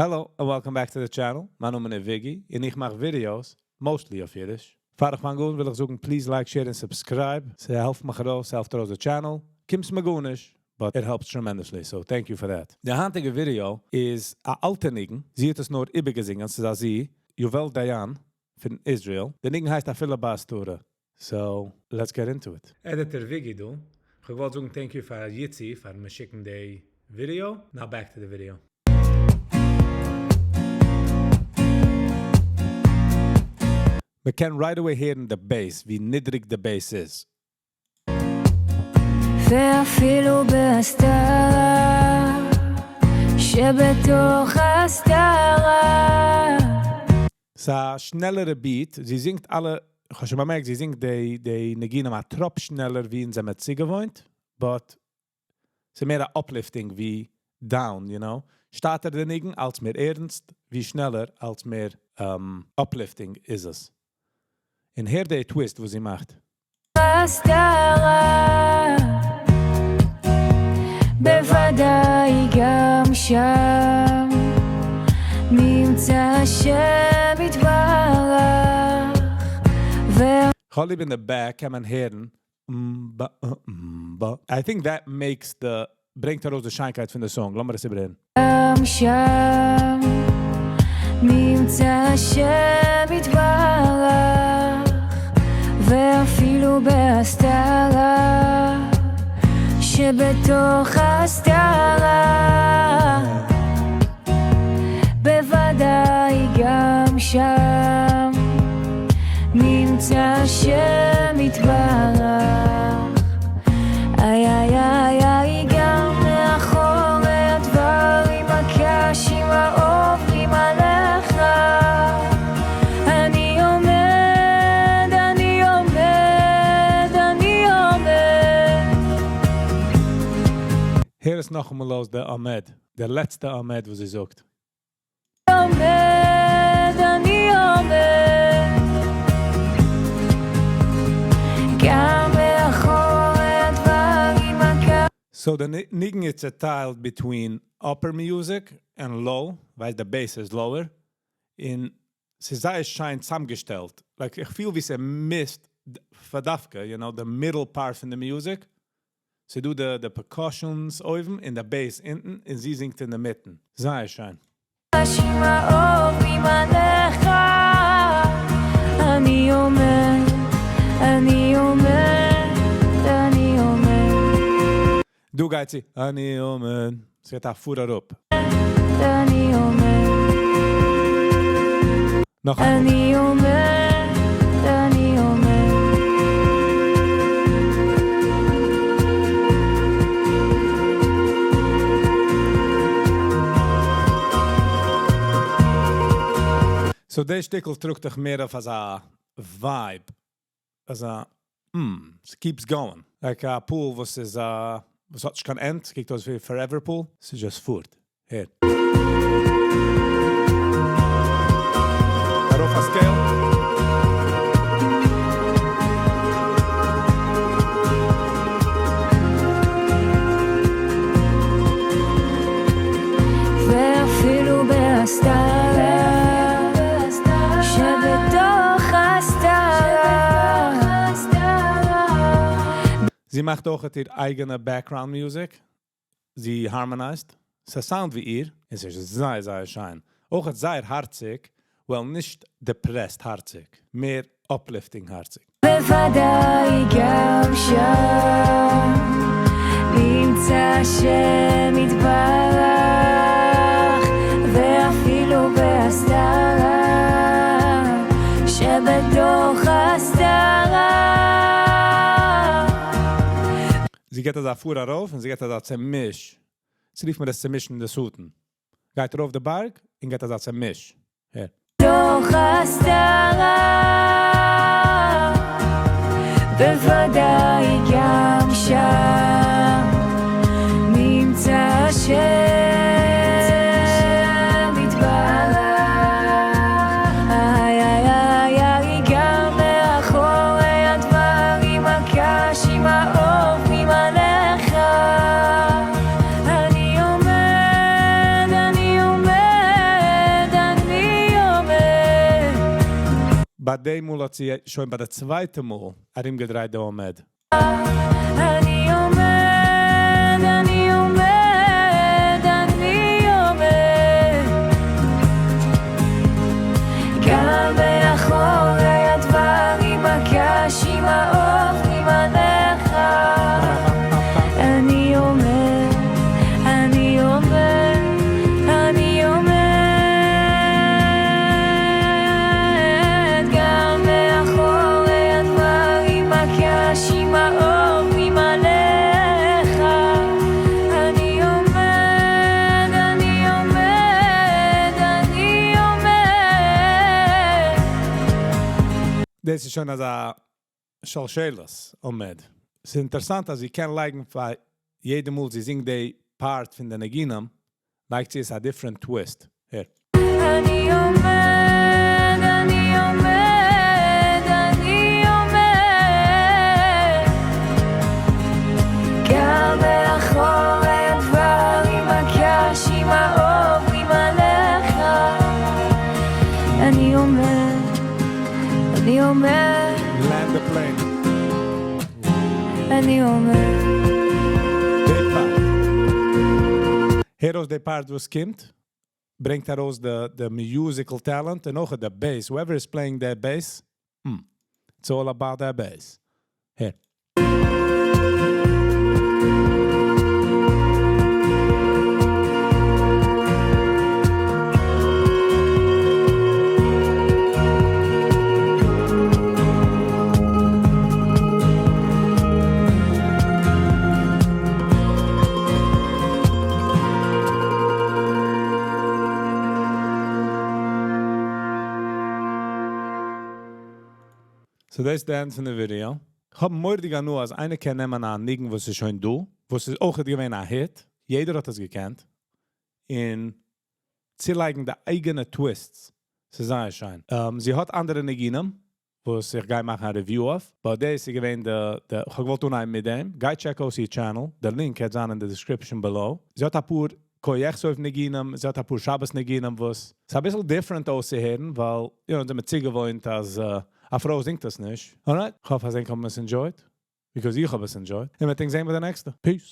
Hello and welcome back to the channel, מיין נאמען איז וויגי און איך מאך ווידיאוס, mostly אויף אידיש. פאר איך פאנג אן וויל איך זאגן please like share און subscribe, ס'העלפט מיך ארויס, ס'העלפט ארויס די channel, קומסט מיר גארנישט, but it helps tremendously, so thank you for that. די היינטיגע ווידיאו איז א אלטע ניגון, זי האט עס נאר איבערגעזינגען, ס'איז א זי, יובל דיין, פון Israel, די ניגון הייסט אפילו בהסתרה, so let's get into it. Editor וויגי דא, כ'האב געוואלט זאגן thank you פאר יצי פארן מיר שיקן די ווידיאו, now back to the video. מען קען right away הערן די bass, ווי נידריג די bass איז. ואפילו בהסתרה שבתוך הסתרה. ס'איז א שנעלערע beat, זי זינגט אלע, כ'האב שוין באמערקט זי זינגט די די ניגונים א טראפ שנעלער ווי אונז זעמער צוגעוואוינט, but ס'איז מער א uplifting ווי down, you know, שטאטער די ניגון אלץ מער ערנסט, ווי שנעלער אלץ מער uplifting איז עס. און הער די twist וואס זי מאכט. הסתרה בוודאי גם שם נמצא השם יתברך. כ'האב ליב אין די back קען מען הערן I think that makes the ברענגט ארויס די שיינקייט פון די song, לאמיר עס איבערהערן. גם שם נמצא השם יתברך ואפילו בהסתרה שבתוך הסתרה בוודאי גם שם נמצא השם יתברך איי איי איי איי גם מאחורי הדברים הקשים העוברים עליך אני עומד אני עומד אני עומד. הער עס נאכאמאל אויס די עומד, די לעצטע עומד וואס זי זאגט. עומד אני עומד גם מאחורי הדברים הקשים. So די ניגון איז צעטיילט between upper music און low, ווייל די bass איז lower, און ס'איז זייער שיין צוזאמגעשטעלט, like איך פיל ווי ס'מיסט פאר דווקא, you know, די middle part פון די music, ס'דא די די percussions אויבן און די bass אונטן און זי זינגט אינדערמיטן. זייער שיין. העוברים עליך אני עומד אני עומד אני עומד. דא גייט זי אני עומד, ס'גייט א פאר אראפ. אני עומד. נאכאמאל. אני עומד אני עומד. So די שטיקל טראגט דיך מער אויף אזא vibe, אזא mm, ס'keeps going. Like א pool וואס איז וואס האט נישט קיין end, ס'קוקט אויס ווי forever pool, ס'איז just פארט. הער. ארויף א scale. ואפילו בהסתרה שבתוך הסתרה. זי מאכט אויך איר אייגענע background music, זי harmonized, ס'sound ווי איר, און ס'איז זייער זייער שיין. אויך זייער הארציג, well נישט depressed הארציג, מער uplifting הארציג. בוודאי גם שם נמצא השם יתברך ואפילו בהסתרה שבתוך הסתרה. זי גייט אזא פאר ארויף און זי גייט אזא צעמיש. זי רופט מען דאס צעמישן די סוטן. גייט ארויף די בארג און גייט אזא צעמיש. הער. תוך הסתרה בוודאי גם שם נמצא השם יתברך איי איי איי איי גם מאחורי הדברים הקשים העוברים עליך אני עומד אני עומד. ביי די מאל האט זי שוין ביי די צווייטע מאל ארומגעדרייט די עומד. אני עומד, אני עומד, אני עומד גם מאחורי הדברים הקשים העוברים עליך אני עומד, אני עומד, אני עומד גם מאחורי הדברים הקשים העוברים עליך אני עומד, אני עומד, אני עומד דאס איז שוין אזא שלשלת עומד. ס'איז אינטערעסאנט אז זי קען לייגן פאר יעדע מאל זי זינגט די part פון די ניגונים, לייגט זי עס א different twist. הער. אני עומד, אני עומד, אני עומד גם מאחורי הדברים הקשים העוברים עליך אני עומד, אני עומד, Land the plane. אני עומד די part. הער אויס די part וואס קומט, ברענגט ארויס the musical talent און אויך the bass. Whoever is playing that bass, it's all about that bass. הער. So דאס איז the end פון די video. איך האב מורא'דיג הנאה אז איינער קען נעמען א ניגון, וואס איז שוין דא, וואס איז אויך געווען א hit. יעדער האט עס געקענט. און צולייגן די אייגענע twists. ס'איז זייער שיין. זי האט אנדערע ניגונים, וואס איך גיי מאכן א review אויף. But דאס איז געווען די, איך האב געוואלט אנהייבן מיט דעם. גיי check אויס איר channel. דער link וועט זיין אין די description below. זי האט א פאר כה יחשוף ניגונים, זי האט א פאר שבת ניגונים, וואס ס'איז א ביסל different אויסצוהערן, ווייל, זענען מיר צוגעוואוינט, אז א פרוי זינגט דאס נישט. Alright, איך האף, אז איר האט עס enjoyed. Because איך האב עס enjoyed. און מיר זעען זיך ביי די נעקסטע. Peace.